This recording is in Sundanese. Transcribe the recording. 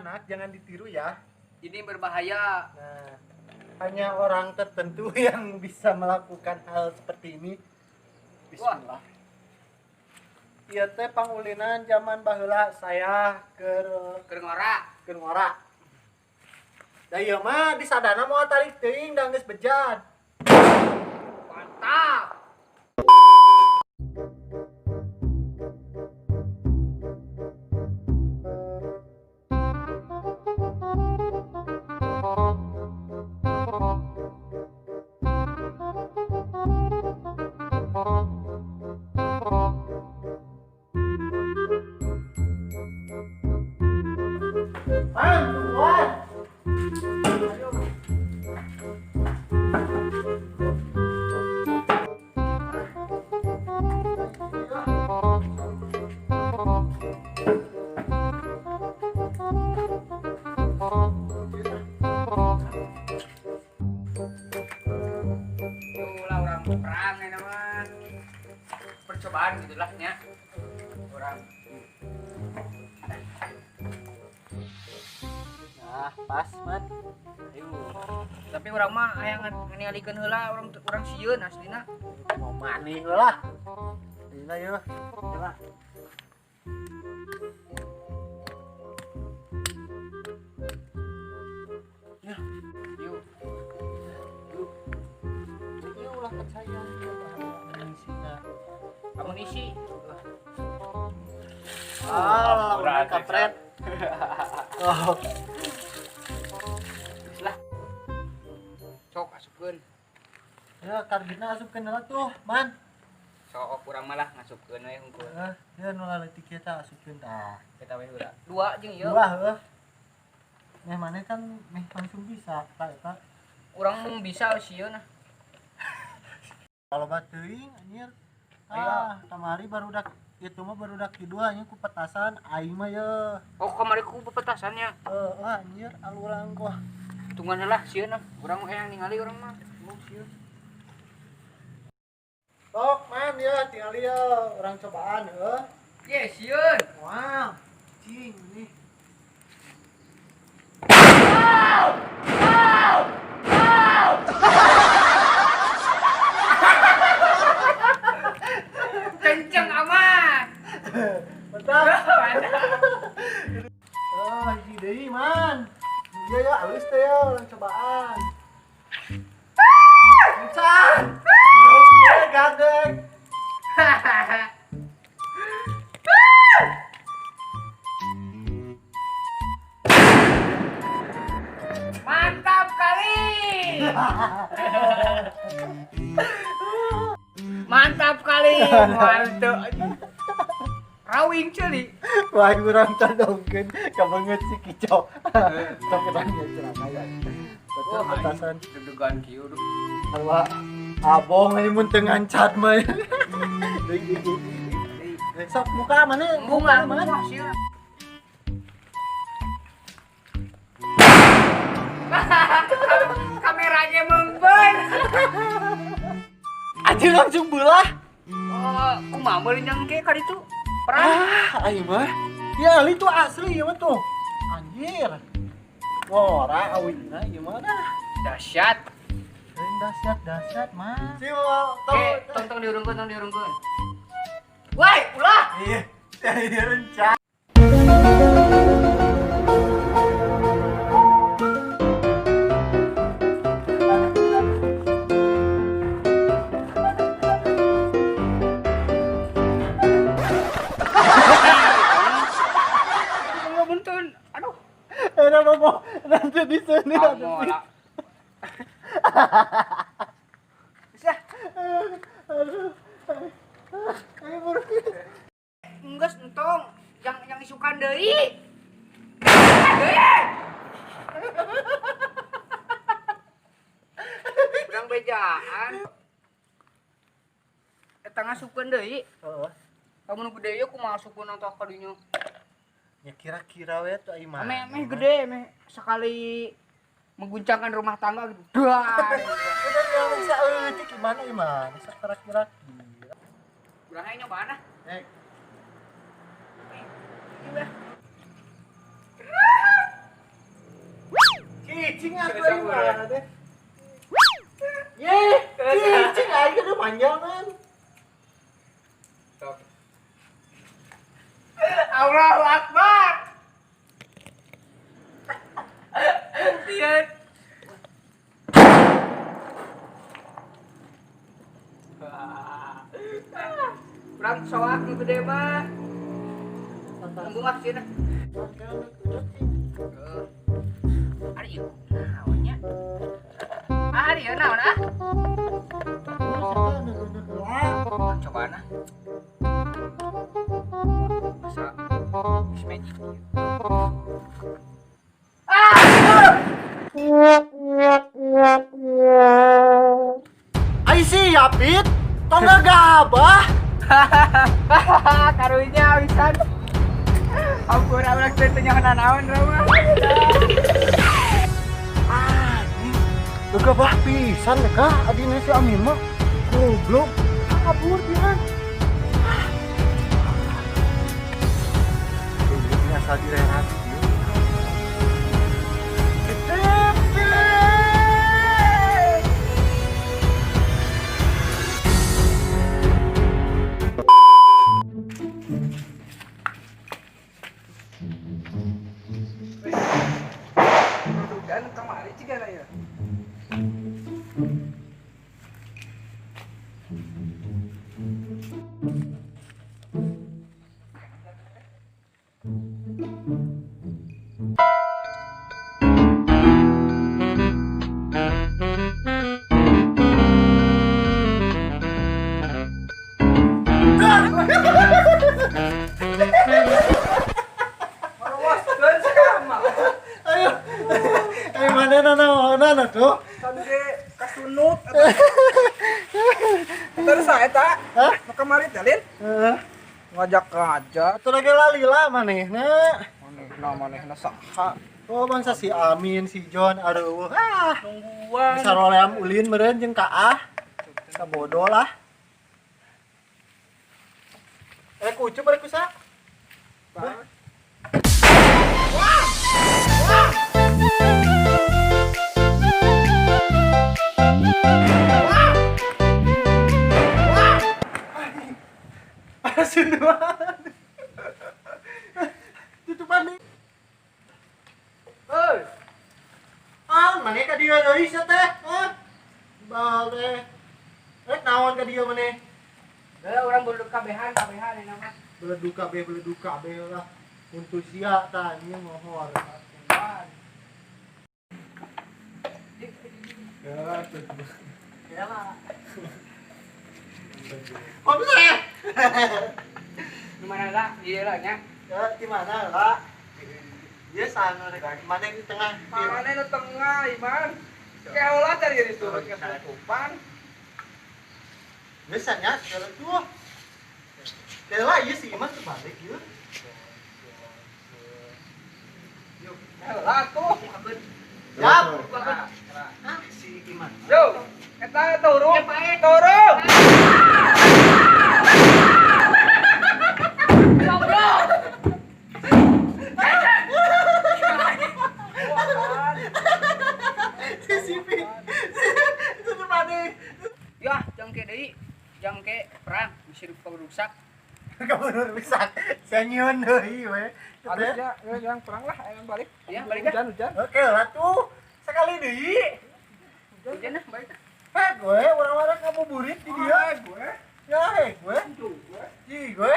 Anak-anak jangan ditiru ya. Ini berbahaya. Nah, hanya orang tertentu yang bisa melakukan hal seperti ini. Bismillah. Ieu teh pangulinan zaman baheula saya keur Keur ngora. Keur ngora. Da ieu mah disadana moal tarik teuing da geus bejad. Mantap. Man, tungguan. Ayo. Itulah orang perang ini mah. Percobaan gitulah nya. Orang Nah, pas, Man. Ayo. Tapi urang mah hayang ningalikeun heula urang sieun aslina. Mau maneh lah. Ini yeuh. Coba. Ya, Yuk. yuk. Ieu ulah percaya amunisina. Amunisi. Ah, Ampura, kampret. Oh, Geus lah. Sok asupkeun. ya karbitna asupkeun heula tuh, Man. Sok urang malah ngasupkeun we hungkul. Heeh, ya nu leutik kita asupkeun tah. Kita we heula. Dua jeung ieu. Dua heuh. Meh maneh kan meh langsung bisa, tah eta. Urang mung bisa sieun ah. Kalau teuing anjir. Ayo. Ah, kamari barudak itu mah barudak kitu anjing ku petasan aing mah ye. Oh, kamari ku petasannya. Heeh, anjir alulang kok. Tungguan heula sieun ah. Urang mah hayang ningali urang mah. Mau sieun. Sok man ya tinggal ya urang cobaan heuh. Ye, sieun. Wow, cing nih. Kenceng amat. Mantap. Oh, hiji deui man. Iya ya, alus teh ya urang cobaan. Encan. Gandeng. Mantap kali. Mantap kali. Mantap. Rawing ceuli. Wah, urang tadongkeun kabanget si Kico. Sok ketanya celaka ya. Betul petasan. Deg-degan kieu duh. Sarua abong ini mun teu ngancat mah. Deui deui. Sok muka mana? Bunga mana? bunga sieun. Kameranya mengben. Anjing langsung belah. Oh, kumaha meuli nyangke ka ditu? Perang. Ah, aing mah. Ya, itu asli ieu mah tuh. Anjir. Ngora awina ieu mah dah. Dahsyat. Dahsyat, dahsyat mah. Si Oke, tong tong diurungkeun, tong diurungkeun. Woi, ulah. Iya, iya rencana. Enggak buntun. Aduh. Apa nanti di sini Kamu lah. Bisa. Aduh. Ayo buru. Enggeus entong, yang isukan deui. Urang bejaan. Eta ngasupkeun deui. Heeh. Kamu nu gede ieu kumaha asupkeun tah ka dinya? Ya kira-kira we tuh aing mah. Meh meh gede, meh sekali mengguncangkan rumah tangga gitu. Duar. Udah ya bisa eutik gimana ieu mah? Bisa kira-kira. Urang hayang nyobaan ah. Eh, Iya. Cicing atuh aing mah teh. Ye, cicing aing kudu panjang kan. Sok. Allahu Akbar. Sieun. Urang soak nu gede mah. Tunggu ah sieun. Ari ieu naon nya? Ari ieu naon ah? Cobaan ah. Masa geus magic ieu. Ah! Ai si Yapit, tong gagabah. Karunya awisan. Ampun, urang teh teu nyaho nanaon mah. Anjing. Gagabah pisan kah adina si Amin mah. Goblok. Kabur pisan. Ini asal direhat ieu. Hujan kamari cigana ya. Ayo. Ayo mana nana tuh? Sampai kasunut terus saya tak Hah? mau kemari teh Lin Heeh. ngajak-ngajak Atuh lagi lalila manehna. manehna manehna saha Oh bangsa si Amin, si John, aduh. Ah, Nungguan. bisa roleam ulin meureun jeung ka Ah. Ka bodoh lah. Eh kucu balik kusa. Bang. Asin banget. Tutupan nih. Hei. Ah, maneh ka dieu deui sia teh? Hah? Bal teh. Rek naon ka dieu maneh? Heeh, urang beleduk kabehan, kabehan ini mah. Beleduk kabeh lah. Untuk sia tah anjing ngohor. Ya, tuh. Ya lah. Kok bisa? Di mana lah? Iya lah nya. Ya, di mana lah? Dia sana rek. Mana yang di tengah? Mana nu tengah Iman keolah cari jadi turun ke tutupan Biasanya segala tuh. Kela iya si Iman terbalik ya. keolah tuh Yap. Bukakeun. Ah, si Iman. yo eta turun turun Goblok. Si Sipit. Itu mana? Ya, jangke deui. Jangke perang bisa rusak. Kamu rusak. Saya nyieun deui we. harusnya ya, yang perang lah ayo balik Ya, balik ah. hujan hujan Oke lah tuh. Sekali deui. Hujan ah, balik. Heh, gue orang-orang ngabuburit di dia. gue Ya, heh, gue. gue Ih, gue.